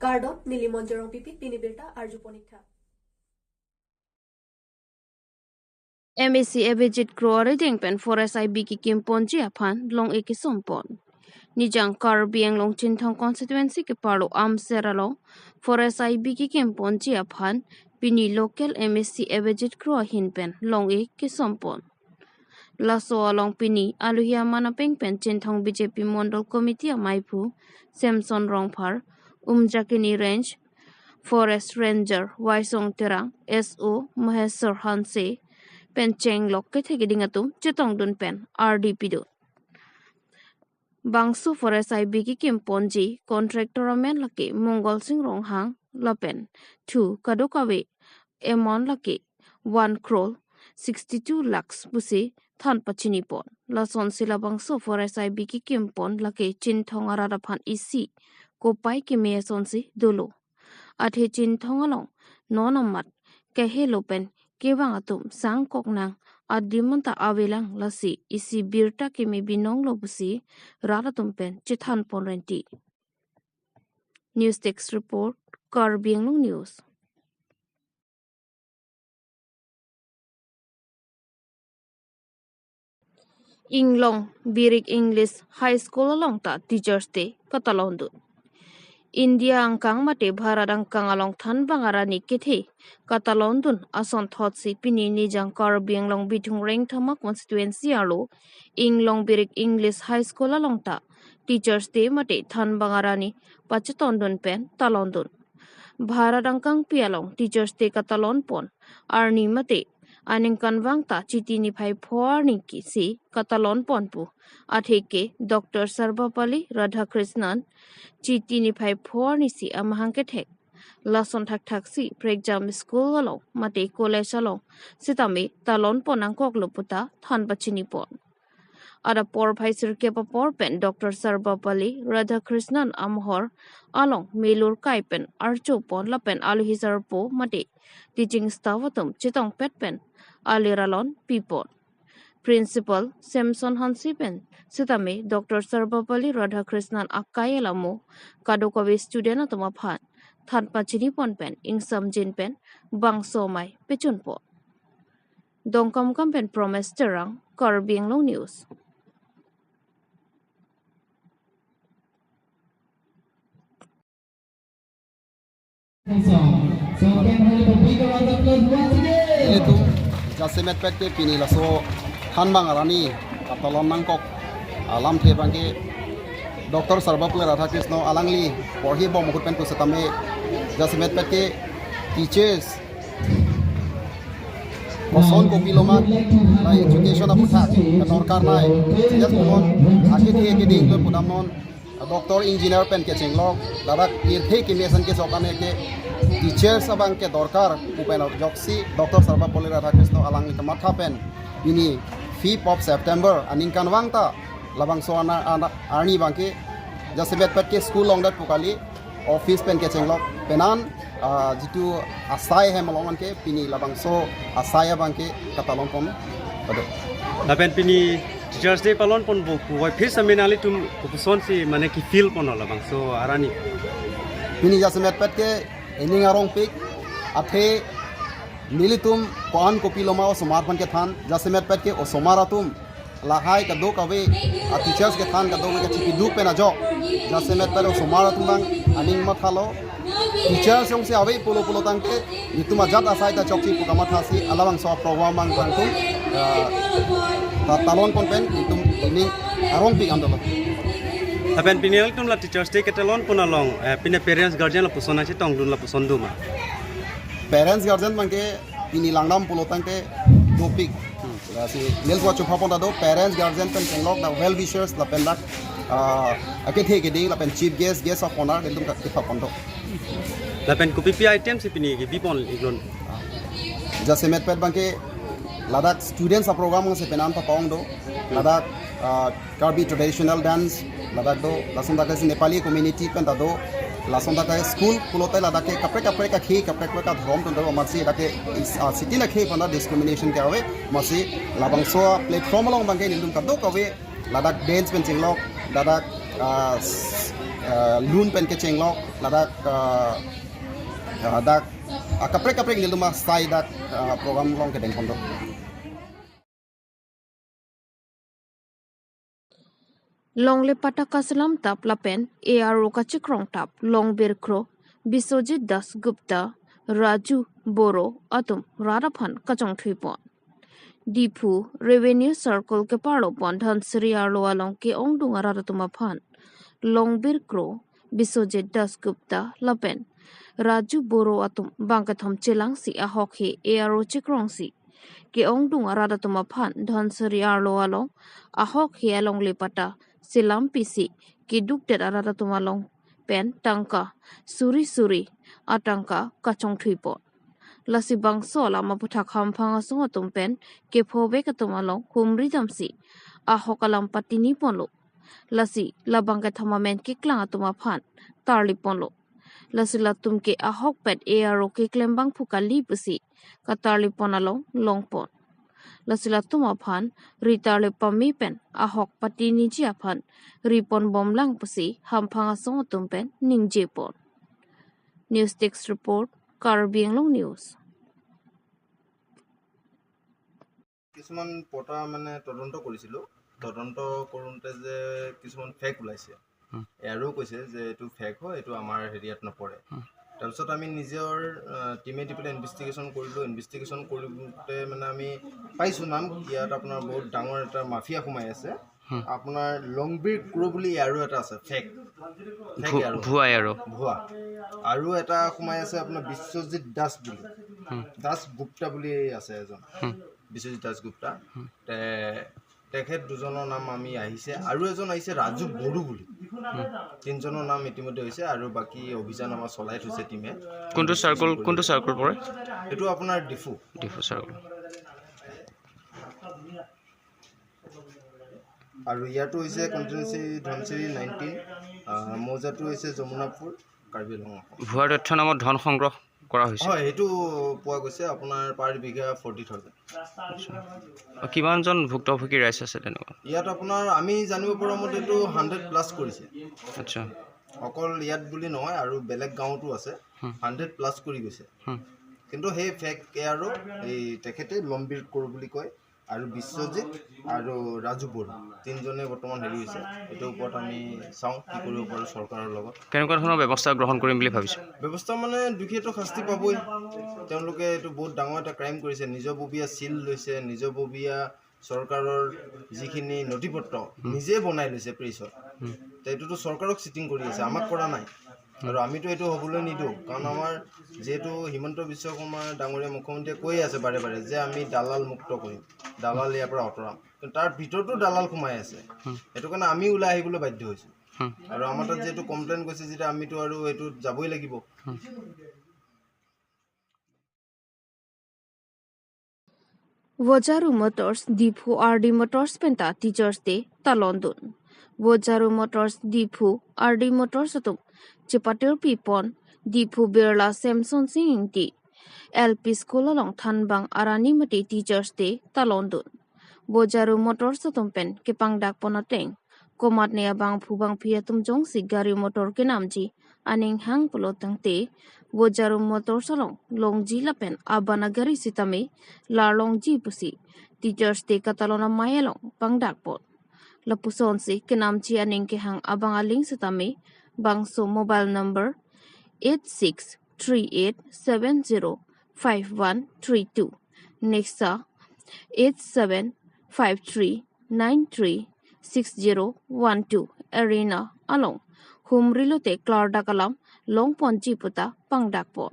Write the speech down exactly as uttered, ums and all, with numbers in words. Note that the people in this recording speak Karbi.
Kardom, neli Monjorong Pipit, pini birta arju ponik tha. M A C Abhijit Kro arideng pen Forest I B kekim ponji aphan long-e kesom pon. Nijang Karbi Anglong Chinthong constituency keparlo Amser along Forest I B kekim ponji aphan pini local M A C Abhijit Kro ahin pen long-e kesom pon. Laso along pini alohi aman apeng pen Chinthong B J P Mondol Committee amaiphu Samson Rongphar, Umjakini Range Forest Ranger Waisong Terang, S O Maheswar Hanse pen chenglok kethe keding atum chetongdun pen ardi pidun. Bangso Forest I B kekim ponji contractor amen lake Mongol Sing Ronghang lapen thu kadokave amount lake one crore sixty-two lakhs pusi than pachini pon. Lasonsi labangso Forest I B kekim pon lake Chinthong arat aphan isi kopai keme asonsi dolo. Athe Chinthong along non amat kehelo pen kevang atum sangkok nang adim anta avelang, lasi isi birta keme binong lo pusi rat atum pen chethan pon renti. News Desk Report, Karbi Anglong News. Inglong Birik English High School along ta Teachers Day katalon dun. India angkang mate Bharat angkang along thanbang arni kethe katalon dun ason thotsi pini Nijang Karbi Anglong Bithung Rengthama constituency arlo Inglong Birik English High School along ta Teachers Day mate thanbang arni pacheton dun pen talon dun. Bharat angkangpi along Teachers Day katalon pon arni mate aningkanvang ta Chiti niphai pho arni kisi katalon pon pu atheke Doctor Sarvepalli Radhakrishnan Chiti niphai pho arni si amahang kethek. Lason thakthak si prekjam school along mate college along sitame talon pon nangkoklo puta than pachini pon. Adap porphai sirkep apor pen Doctor Sarvepalli Radhakrishnan amahor along melur kai pen archo pon lapen alohi sarpo mate teaching staff atum chetongpet pen alir alon pipon. Principal Samson Hanse pen sitame Doctor Sarvepalli Radhakrishnan akai alamo kadokave student atum aphan than pachini pon pen ingsamjin pen bangso amei pechun pon. Dongkamukam pen Promise Terang, Karbi Anglong News. Ilitum jasemet pet ke pini laso thanbang arni katalon nangkok alamthe abangke Doctor Sarvepalli Radhakrishnan alangli porhi bom ahut pen pusitame jasemet pet ke teachers koson kopiloma, na education aputhak kadorkar nai. Sejak pulon akhir thek keding lo pudam non doctor, engineer pen kechenglok, ladak pirthe keme ason kesok ane ke teachers abangke dorkar pu pen arjoksi Doctor Sarvepalli Radhakrishnan alangli kamatha pen pini fifth of September aningkanvang ta labangso ana, ana, arni abangke jasemet pet ke school longdet pu kali, office pen kechenglok penan, ah, jitu asai hem along anke pini labangso asai abangke katalon pon pado. Lapen pini Teachers Day palon pon pu puvoiphit sami nanglitum kopuson si mane ke-feel pon labangso arni? Pini jasemet pet ke ening arongpik, athe nelitum ko-an kopiloma osomar aphan kethan, jasemet pet ke osomar atum lahai kadokave a teachers kethan kadokave kachipiduk pen ajok jasemet pet osomar atum abang aning mathalo. Teachers jongsi ave pulo pulo tangte itum ajat asai ta chokche pu kamatha si labangso program abang bangtum, ah, ta talon pon pen itum ening arongpik an dolo. Lapen pini nanglitum la Teachers Day ketalon pon along, eh, pine parents guardian lapuson nangchetongdun lapuson doma? Parents guardian abangke pini langdam pulo tangte dopik. Hmm. Lasi nelpua chupha pon ta do, parents, guardian pen chenglok, dak well wishers lapen dak, ah, akethe keding lapen chief guest, guest of honor, nelitum ka kipha pon do. Lapen kopipi item si pini kebi pon iglon? Jasemet pet abangke ladak students a program si penan pa paong do. Ladak, ah, Karbi traditional dance ladak do, lason dak si Nepali community pen ta do, lason dak school pulote ladak ke kaprek kaprek akhei, kaprek kaprek adhorom pen do, amatsi dak ke is, ah, sitin akhei pen ta discrimination ke ave, amatsi labangso platform along abangke nelitum kadokave ladak dance pen chenglok, ladak, ah, s-, ah, lun pen kechenglok ladak, ah, ah, dak, ah, kaprek kaprek nelitum asai dak, ah, program along kedeng pon do. Longle pata kaselam tap lapen A R O kachekrong tap Longbir Kro, Biswajit Das Gupta, Raju Boro atum rat aphan kachongthui pon. Diphu Revenue Circle keparlo pon Dhansiri arlo along ke-ongdung arat atum aphan Longbir Kro, Biswajit Das Gupta lapen Raju Boro atum bangkethom chelangsi ahokhe A R O chekrongsi ke-ongdung arat atum aphan Dhansiri arlo along ahokhe alongle pata selam pisi kedukdet arat atum along pen tangka suri suri atangka kachongthui pon. Lasi bangso alam aputhak hamphang asong atum pen kephovek atum along humri damsi ahok alam patini ponlo. Lasi labang kethom amen keklang atum aphan tarli ponlo. Lasi latum ke ahokpet A R O keklem bangphu kali pusi katarli pon along long pon. Lasi latum aphan ri tarli pame pen ahok patiniji aphan ri pon bomlang pusi hamphang asong atum pen ningje pon. News Desk Report, Karbi Anglong News. কিছুমান পটা মানে তদন্ত কৰিছিলোঁ। তদন্ত কৰোঁতে যে কিছুমান ফেক ওলাইছে। হুম। এ আৰ অ'ও কৈছে যে এইটো ফেক হয়, এইটো আমাৰ হেৰিয়াত নপৰে। হুম। তাৰপিছত আমি নিজৰ, আহ, টিমে দি পেলাই ইনভেষ্টিগেশ্যন কৰিলোঁ। ইনভেষ্টিগেশ্যন কৰোঁতে মানে আমি পাইছোঁ নাম, ইয়াত আপোনাৰ বহুত ডাঙৰ এটা মাফিয়া সোমাই আছে। হুম। আপোনাৰ লংবিৰ ক্ৰ বুলি এ আৰ অ' এটা আছে, ফেক। ফেক ভু-, এ আৰ অ'। ভুৱা এ আৰ অ'। ভুৱা। আৰু এটা সোমাই আছে আপোনাৰ বিশ্বজিৎ দাস বুলি। হুম। দাস গুপ্তা বুলি আছে এজন। হুম। বিশ্বজিৎ দাস গুপ্তা। হুম। তে-, তেখেত দুজনৰ নাম আমি আহিছে। আৰু এজন আহিছে ৰাজু বড়ো বুলি। হুম। তিনিজনৰ নাম ইতিমধ্যে হৈছে আৰু বাকী অভিযান আমাৰ চলাই থৈছে টিমে। কোনটো চাৰ্কল, কোনটো চাৰ্কল পৰে? এইটো আপোনাৰ ডিফু। ডিফু চাৰ্কল। আৰু ইয়াতো হৈছে কনষ্টিটুৱেঞ্চি ধনচিৰি নাইনটিন, আহ, মৌজাটো হৈছে যমুনাপুৰ, কাৰ্বি আংলং। ভুৱা তথ্য নামত ধন সংগ্ৰহ কৰা হৈছে। হয়, সেইটো পোৱা গৈছে আপোনাৰ পাৰ বিঘা ফৰ্টি থাউজেণ্ড। আচ্ছা। আৰু কিমানজন ভুক্তভোগী ৰাইজ আছে তেনেকুৱা? ইয়াত আপোনাৰ আমি জানিব পৰা মতেতো হাণ্ড্ৰেড প্লাছ কৰিছে। আচ্ছা। অকল ইয়াত বুলি নহয়, আৰু বেলেগ গাঁৱতো আছে, হুম। হাণ্ড্ৰেড প্লাছ কৰি গৈছে। হুম। কিন্তু সেই ফেক এ আৰ অ', এই তেখেতে লম্বিৰ কৰো বুলি কয়, আৰু বিশ্বজিৎ আৰু ৰাজু বড়ো তিনিজনে বৰ্তমান হেৰি হৈছে। এইটোৰ ওপৰত আমি চাওঁ কি কৰিব পাৰোঁ চৰকাৰৰ লগত। কেনেকুৱা ধৰণৰ ব্যৱস্থা গ্ৰহণ কৰিম বুলি ভাবিছে? ব্যৱস্থা মানে দুখীয়েতো শাস্তি পাবই, তেওঁলোকে এইটো বহুত ডাঙৰ এটা ক্ৰাইম কৰিছে, নিজববীয়া চিল লৈছে, নিজববীয়া চৰকাৰৰ যিখিনি নথি পত্ৰ হুম। নিজে বনাই লৈছে প্ৰেছত, হুম। তে এইটোতো চৰকাৰক চিটিং কৰি আছে, আমাক কৰা নাই। হুম। আৰু আমিতো এইটো হ'বলৈ নিদিওঁ, কাৰণ আমাৰ যিহেতু হিমন্ত বিশ্ব শৰ্মা ডাঙৰীয়া মুখ্যমন্ত্ৰীয়ে কৈয়ে আছে বাৰে বাৰে যে আমি দালাল মুক্ত কৰিম, দালাল ইয়াৰ পৰা আঁতৰাম, কিন্তু তাৰ ভিতৰতো দালাল সোমাই আছে। হুম। সেইটো কাৰণে আমি ওলাই আহিবলৈ বাধ্য হৈছোঁ। হুম। আৰু আমাৰ তাত যিহেতু কমপ্লেইন গৈছে যেতিয়া আমিতো আৰু এইটোত যাবই লাগিব। হুম। Vojaru Motors Diphu R D Motors penta Teachers Day talondun. Vojaru Motors Diphu R D Motors atum chepatir pipon Diphu Birla Samson Sing Ingti L P School along thanbang arani mate Teachers Day talondun. Vojaru Motors atum pen kepangdak pon ateng komatne abangphu bangphi atum jongsi gari motor kenamji aning hang pulo tangte, Vojaru Motors along longji lapen abana gari sitame larlongji pusi Teachers Day katalon amei along pangdak pon. Lapusonsi kenamji aning kehang abang aling sitame bangso mobile number eight six three eight seven zero five one three two, Nexa eight seven five three nine three six zero one two arena along humri lote klardak alam longponji puta pangdak pon.